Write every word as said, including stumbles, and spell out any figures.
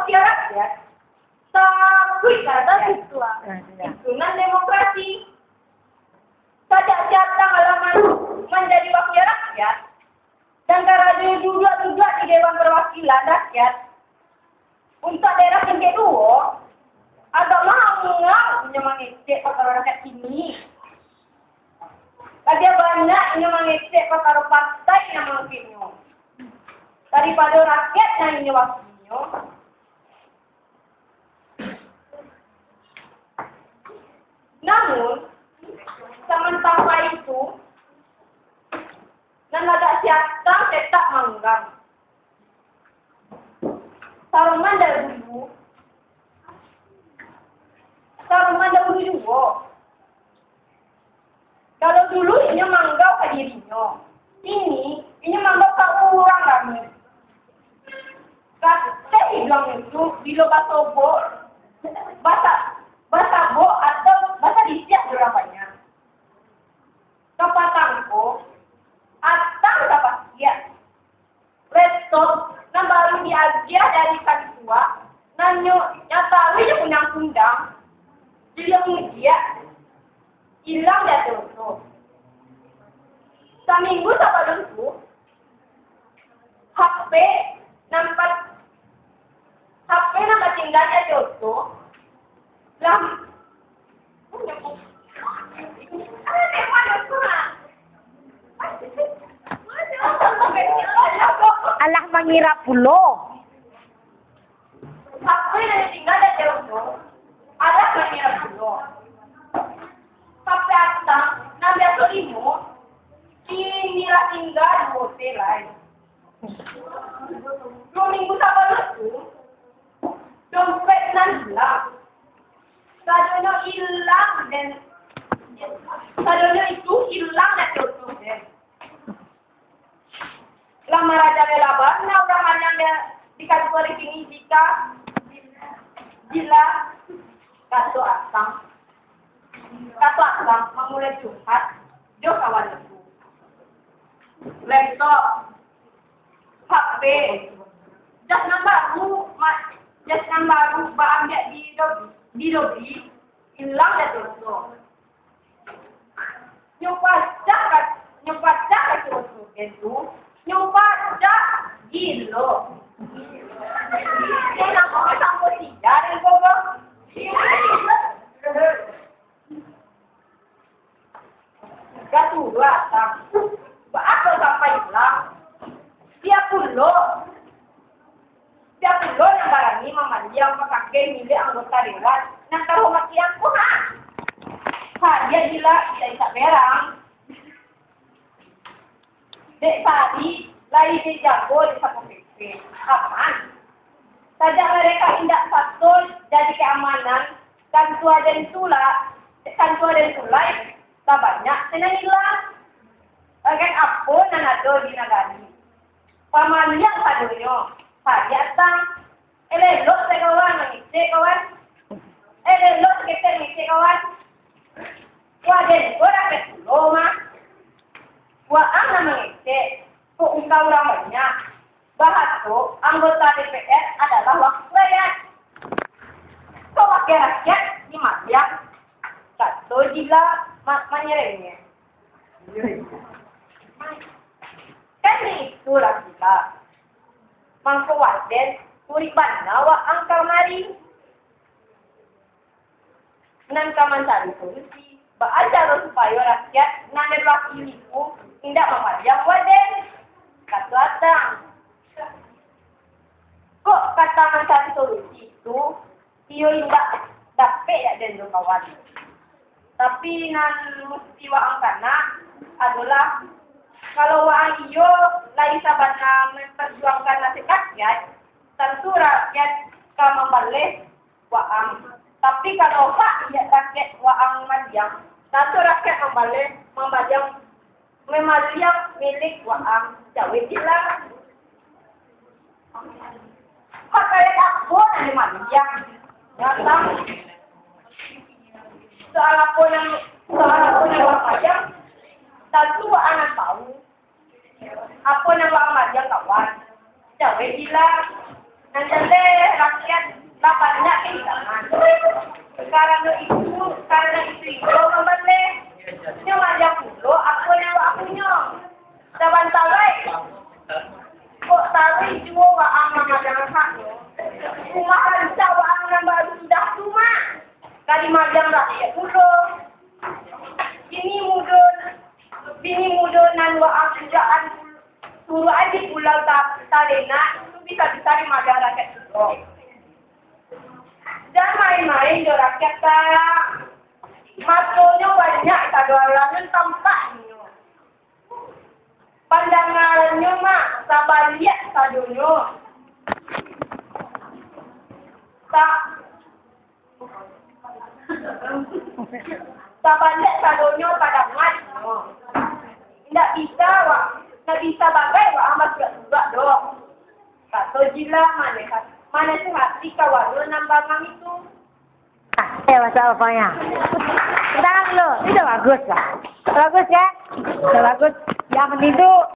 Wakil rakyat, takuik ka atas itu, ah. Itu nan demokrasi. Sajak siatang alah man-, manjadi wakil rakyat, dan karajo duduak-duduak di Dewan Perwakilan Rakyat, untuak daerah tingkat duo, agak mangau inyo mangecek pakaro rakyat kini. Labiah banyak inyo mangecek pakaro partai nan mangeceknyo, daripado rakyat nan inyo wakilinyo. Namun, samantang itu, nan lagak siatang tetap manggang. Saroman dahulu, saroman dahulu juo. Kalau dulu inyo manggau ka dirinyo, kini inyo manggau ka urang rami. Kateh iduangnyo tu bilo basobok, basa-, basabok atau basalisiak jo urang banyak. Kapatangko, atang ka pasiak. Laptop nan baru diagiah dari kantua, nan nyo, nyo taruih jo kundang-kundang, diliek mudiak, ilang di ateh oto. Saminggu sabalun tu, H P nan pat-, H P nan batingga di ateh oto, lah Alah mangirap pulo. Apa nan tingga dari rumah? Alah mangirap pulo. Tapi atang nan biaso limo, kini lah tingga duo se lai. Duo minggu sabalun tu, dompet nan ilang. Sadonyo ilang den, sadonyo itu ilang dari dompet den. Lah marajalela bana urang manyang di kantua di kini jika, bila, kato atang, kato atang mamulai curhat jo kawan tu. Laptop, H P, jas nan baru, ma-, jas nan baru baambiak di dobi, di dobi, ilang dah doso. Nyo pacah ka, nyo pacah ka si Oso tu, nyo pacah gilo. Nyo nangko sampo sia den gogo. Gatulah, Tang. Baa kok sampai ilang? Sia pulo, sia pulo nan barani mamaliang pakakeh milik anggota dewan nan tarhormat kian tu, ha? Hadiah gila, indak isak berang. Dek tadi, lai dijago dek Satpol P P. Aman. Sajak mereka indak sato jadi keamanan, kantua den tu lah, kantua den tu lai, lah banyak se nan ilang. Bagai apo nan ado di nagari? Pamaliang sadonyo, hadiah tang. Elok-elok se kawan mangecek kawan. Elok-elok se ketek mangecek kawan. Wah, den ko rakyat pulo mah. Waang nan mangecek, kok ungkau urang banyak. Bahaso anggota D P R adalah wakil rakyat. Kok wakil rakyat dimaliang? Kato Jila ma-, manyerengek. Kan itu lah Jila. Mangko waden kurik bana waang kamari. Nan ka mancari solusi, baa caro supayo rakyat nan den wakili tu indak mamaliang waden? Kato Atang. Kok kata mancari solusi tu, iyo indak dapek yak den jo kawan. Tapi nan musti waang kana adolah, kalau waang iyo lai sabana mamparjuangkan nasib rakyat, tantu rakyat ka mambaleh waang. Tapi kalau hak rakyat waang maliang, tantu rakyat mambaleh, mambaliang, mamaliang milik waang. Jawek Jila. Hak rakyat apo nan dimaliang? Datang. Soal apo nan, soal apo nan waang maliang, tantu waang nan tahu. Apo nan waang maliang, kawan? Jawek Jila. Nan jaleh, rakyat Rumah rancak waang nan baru sudah tu, Mak. Dari magang rakyat pulo. Bini mudo, bini mudo nan waang suruah adi pulau ta-, Talena, itu bisa-bisa di magang rakyat pulo. Jan main-main jo rakyat, Kak. Matonyo banyak, sadoaranyo tampak inyo. Pandangarannyo mah sabaliak sadonyo. Sa-, sabaliak sadonyo tadangaannyo. Indak bisa, wa-, indak bisa bagai waang basurak-surak doh. Kato jilah manasihati kawan nan bangang itu. Eh, masya Allah, Fanya. Tangan dulu. Itu bagus lah. Bagus, ya? Itu bagus. Yang penting tu